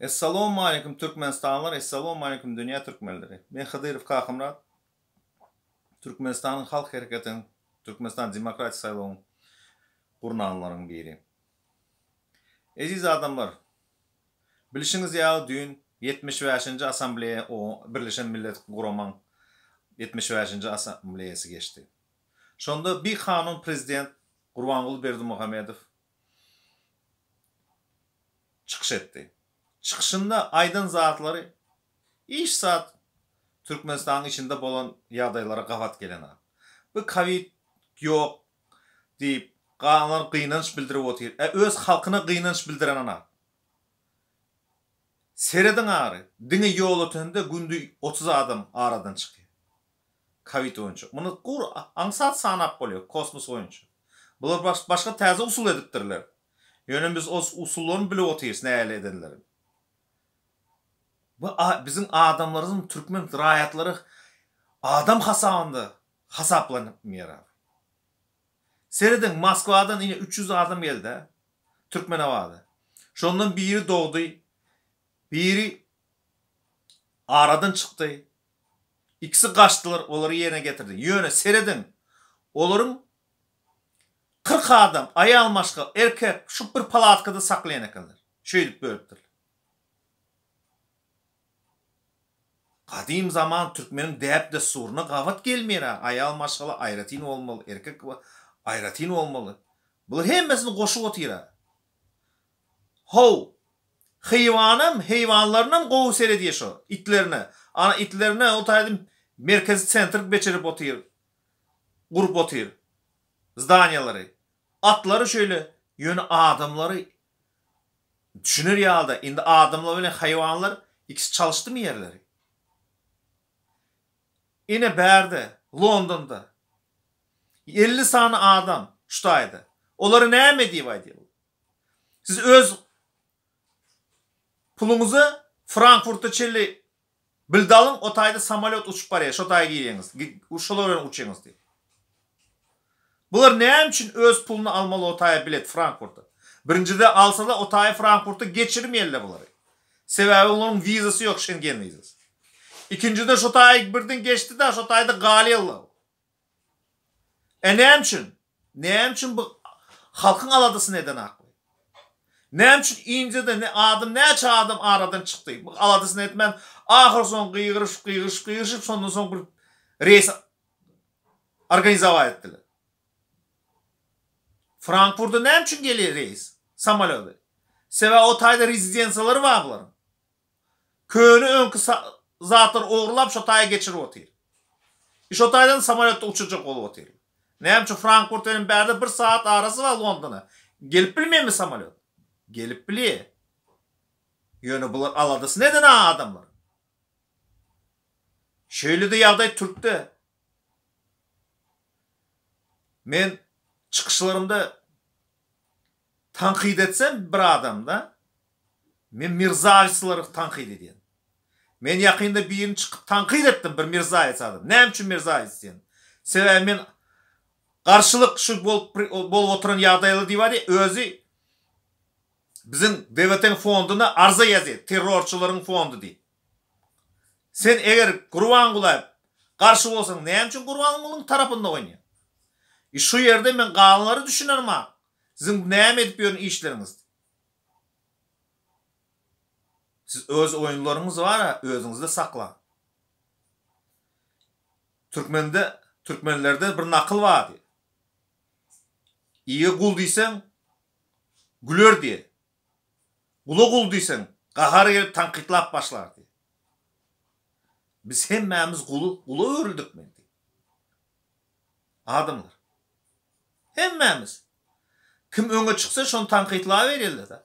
Essalawmaleýkum Türkmenistanlylar Essalawmaleýkum dünýä türkmenleri. Men Hydyrow Kakamyrat. Türkmenistanyň Halk hereketiniň Türkmenistan demokratik saýlawyň gurnanlaryň biri. Eziz adamlar, bilşiňiz ýaly düýn 75-nji assambleýa Birleşen Millet Guramaň 75-nji assambleýasy geçdi. Şonda bikanun prezident Gurbanguly Berdimuhamedow çykyş etdi. Çykyşynda aýdan zatlary hiç zat Türkmenistanyň içinde bolan ýagdaýlara gabat gelenok. Bu kowid ýok diýip galanlar gynanç bildirip otyr. Ä öz halkyna gynanç bildirenak. Serediň ary, diňe Ýolötende günde 30 adam aradan çykýar. Kowid boýunça. Muny gur aňsat sanap bolýar kosmos boýunça. Bular başga täze usul edipdirler. Ýöne biz o usullaryny bilip otyrys nähili edenlerini. Bu biziň adamlarymyz türkmen raýatlary adam hasabynda hasaplanmaýar. Serediň Moskwadan ine 300 adam geldi Türkmenabada. Şondan biri dogdy, biri aradan çykdy. Ikisi gaçdylar, olary ýerine getirdi. Ýöne serediň, olaryň 40 adam, aýal maşgala, erkek şu bir palatkada saklaýan ekenler. Şeýdip bölüpdirler. Gadym zaman türkmeniň däp-dessuryna gabat gelmeýär-ä, aýal maşgala aýratyn bolmaly, erkek aýratyn bolmaly. Bular hemmesini goşup otyr-a. How, heýwanam, heýwanlarynam gowy seredýär şo, itlerine. Ana, itlerine o taýdan merkezi sentr bejerip otyr, gurup otyr, zdaniýalary. Atlary şeýle, ýöne adamlary düşüner ýaly-da, indi adamlar bilen haýwanlar ikisi çalyşdymy ýerleri? Ine bärde, Londonda 50 sany adam şu taýda. Olary näme diýip aýdýar? Siz öz puluňyzy Frankfurta çenli bildi alyň, o taýda samolýot uçup barýar, şo taýa girýäňiz, şolar bilen uçýaňyz diýip. Bular näme üçin öz puluny almaly o taýa bilet Frankfurta? Birinjide alsalar o taýa Frankfurta geçirmeýärler bulary. Sebäbi olaryň wizasy ýok, Şengen wizasy. Ikinjide şo taýa birden geçdi-de, şo taýda galýarlar. E näme üçin? Näme üçin bu halkyň aladasyny eden akly? Näme üçin Indiýada ne adam näçe adam aradan çykdy? Bu aladasyny etmän ahyr soň gygyryşyp gygyryşyp gygyryşyp şondan soň bir reýs organizować etdiler. Frankfurta näme üçin gelýär reýs samolýody? Sebäbi o taýda rezidensiýalary bar bularyň. Köne öňki zatlary ogurlap şo taýa geçirip otyr. I şo taýdan samolýotda uçurjak bolup otyr. Näme üçin Frankfurt bilen bärde bir sagat arasy bar Londona. Gelip bilmeýärmi samolýot? Gelip bilýär. Ýöne bular aladasyny eden adamlar. Şeýle-de ýagdaý türkde. Men çykyşlarymda Tankyt etsem bir adamda men mirzawislary tankyt edýän. Men ýakynda birini çykyp tankyt etdim bir mirzaýec adam. Näme üçin mirzaýec diýen? Sebäbi men garşylyk şu bolup bolup oturan ýagdaýlar diýip aýdýar özi biziň DWT-niň fonduna arza ýazýar terrorçylaryň fondy diýip. Sen eger Gurbangula garşy bolsaň näme üçin Gurbangulyň tarapynda oýnaýaň? I şu ýerde men galanlary düşünermak. Siziň näme edip ýören işleriňiz? Siz öz oýunlaryňyz bar-a, özüňizde saklaň. Türkmende, türkmenlerde bir nakyl bar diýýär. Ige gul diýseň, güler diýýär. Gula gul diýseň, gahary gelip tankytlap başlar diýýär. Biz hemmämiz guly, gula öwrüldikmi indi? Adamlar. Hemmämiz. Kim öňe çyksa şony tankytlaberýärler-de.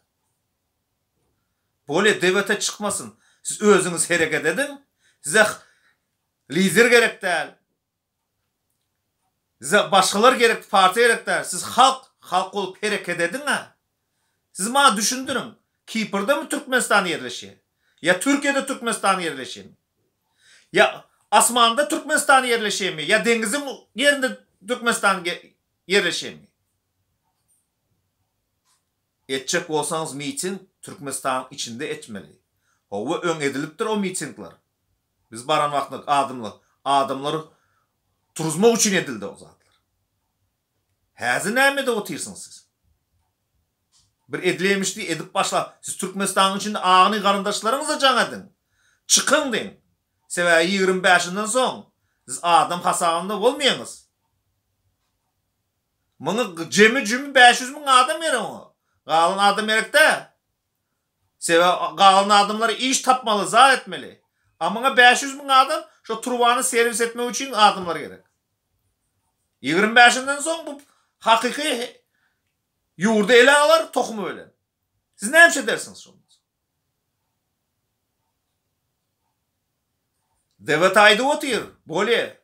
Bolýa DWT çykmasyn. Siz özüňiz hereket ediň. Size lider gerek däl. Size başgalar gerek, partiýa gerek däl. Siz halk, halk bolup hereket ediň-ä. Siz maňa düşündiriň, Kiprde mi Türkmenistan ýerleşýär? Ýa Türkiýede Türkmenistan ýerleşýärmi? Ýa asmanda Türkmenistan ýerleşýärmi? Ýa deňiziň ýerinde Türkmenistan ýerleşýärmi? Etjek bolsaňyz miting Türkmenistanyň içinde etmeli. Howwa öň edilipdir o mitingler. Biz baran wagtynda adamlar adamlary turuzmak üçin edildi o zatlar. Häzir näme edip otyrsyňyz siz? Bir edileýmiş diý edip başla. Siz Türkmenistanyň içinde agny garyndaşlaryňyza jaň ediň. Çykyň diň. Sebäbi 25-inden soň siz adam hasabynda bolmaýaňyz. Muňa jemi-jümi 500 müň adam gerek oňa. Galan adam gerek däl. Sebäbi galan adamlar iş tapmaly, zat etmeli. A muňa 500 müň adam şo turbany serwis etmek üçin adamlar gerek. 25-inden soň bu hakyky ýurdy ele alar tohumy bilen. Siz näme iş edersiňiz şondan soň? DWT aýdyp otyr, bolýa.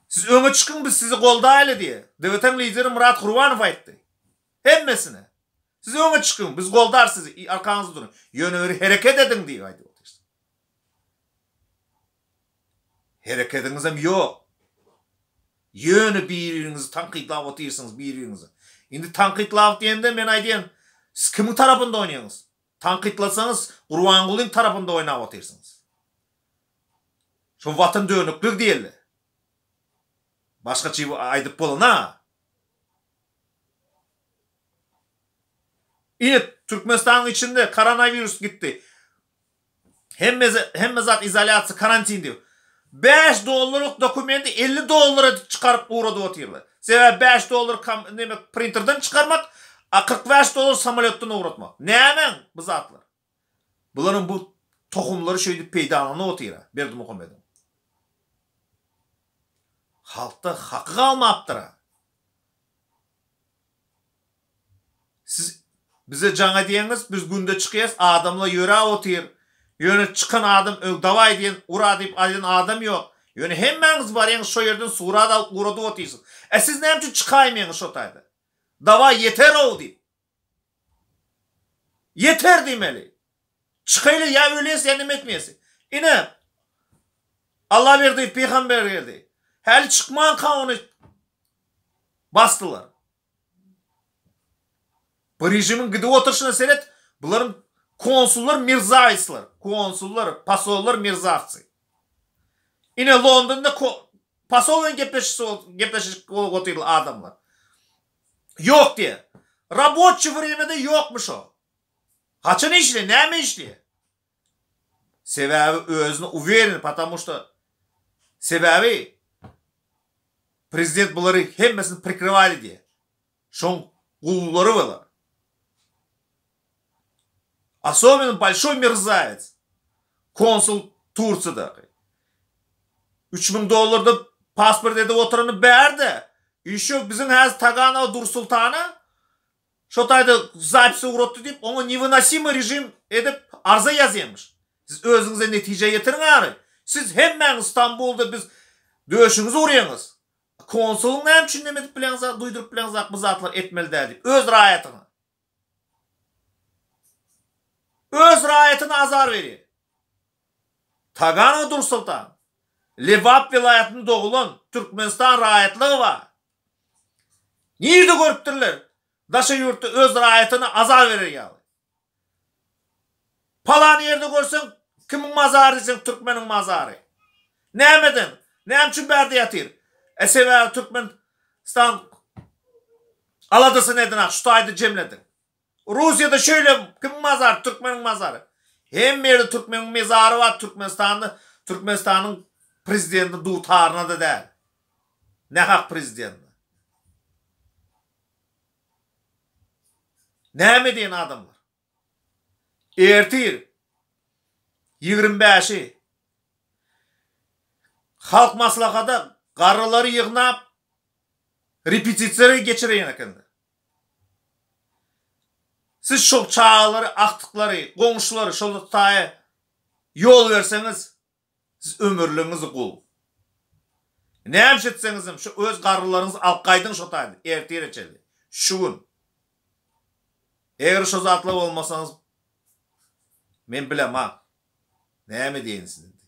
Siz öňe çykyň biz sizi goldaýly diýe. DWT-niň lideri Myrat Gurbanow aýtdy. Hemmesine. Siz öňe çykyň, biz goldarys sizi, arkaňyzda durun. Ýöne bir hereket ediň diýip aýdyp otyr. Herekediňizem ýok. Ýöne bir-biriňizi tankytlap otyrsyňyz, bir-biriňizi. Indi tankytlap diýende men aýdýan, siz kimiň tarapynda oýnaýaňyz? Tankytlasaňyz Gurbangulyň tarapynda oýnap otyrsyňyz. Şo watan dönüklik diýeli. Başgaça aýdyp bolana. Ine Türkmenistanyň içinde koronawirus gitdi. Hemme hemme zat izolýasiýa, karantin diýip. 5 dollarlyk dokumenti 50 dollara çykaryp ugradyp otyrlar. Sebäbi 5 dollar kam neme printerden çykarmak, a 45 dollar samolýotdan ugratmak. Nämäň bu zatlar? Bularyň bu tohumlary şeýdip peýdalanyp otyr-a Berdimuhamediň. Halkda haky galmapdyr-a. Siz bize jaň edýäňiz, biz günde çykýas, adamlar ýöräp otyr. Ýöne çykan adam öň dawaý diýen, ura diýip aýdan adam ýok. Ýöne hemmäňiz barýaňyz şo ýerden surat alyp ugradyp otyrsyňyz. E siz näme üçin çykaýmaýaňyz şo taýda? Dawaý ýeter-ow diýip. Ýeter diýmeli. Çykaýly ýa ölýäs ýa neme etmeýäs. Ine Allaberdiýew pygamber geldi. Häli çykmanka ony basdylar. Bu režimiň gidip oturyşyna seret, bularyň konsullar mirzaýslar, konsullar, posollar mirzawcy. Ine Londonda posol bilen gepleşip bolup otyrlar adamlar. Ýok diýýär. Raboçi wremede ýokmuş o. Haçan işleýär, näme işleýär? Sebäbi özüne uwerен, потому что sebäbi prezident bulary hemmesini prikrywaýly diýýär. Şoň gullary bular. Osobenno bolşoý merzawec. Konsul Tursiýadaky. 3000 dollarda pasport edip oturany bärde. Işo biziň häzir Taganowa Dursultana şo taýda zapis ugratdy diýip oňa newynosimoý režim edip arza ýazýamyş. Siz özüňize netije getiriň ary. Siz hemmäňiz Stambulda biz döşüňizi urýaňyz. Konsulyň näme üçin neme edip bileňizak duýduryp bileňizak bu zatlar etmeli däl diýip öz raýatyňa. Öz raýatyna azar berýär. Taganow Dursoltan, Lebap welaýatynda dogulan, Türkmenistan raýatlygy bar. Nirde görüpdirler, daşary ýurtda öz raýatyna azar berer ýaly. Palan ýerde görseň, kimiň mazary diýseň, türkmeniň mazary. Nämeden? Näme üçin bärde ýatyr? E sebäbi Türkmenistan aladasyny edenak, şu taýda jemlediň. Russiýada şeýle kimiň mazary? Türkmeniň mazary. Hemme ýerde türkmeniň mezary bar, Türkmenistanda Türkmenistanyň prezidenti dutaryna-da däl. Nähak prezidentine. Näme diýen adamlar? Ertir 25-i Halk maslahada garrylary ýygnap repetisiýa geçireýän ekenler. Siz şol çagalary, agtyklary, goňşulary şol taýa ýol berseňiz, siz ömürligiňizi gul. Näme iş etseňizem şu öz garrylaryňyzy alyp gaýdyň şo taýda ertire çenli. Şu gün. Eger şo zatlar bolmasaňyz men bilemok. Näme diýeýin size indi.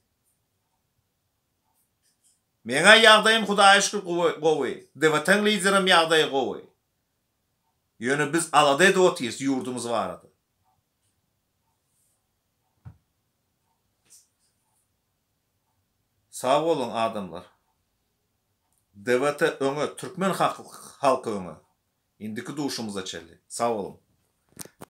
Meňä ýagdaýym Hudaýa şükür gowy. DWT-iň liderem ýagdaýy gowy. Ýöne biz alada edip otyrys ýurdumyz barada. Sag boluň adamlar. DWT öňe, türkmen halky öňe. Indiki duşumyza çenli. Sag boluň.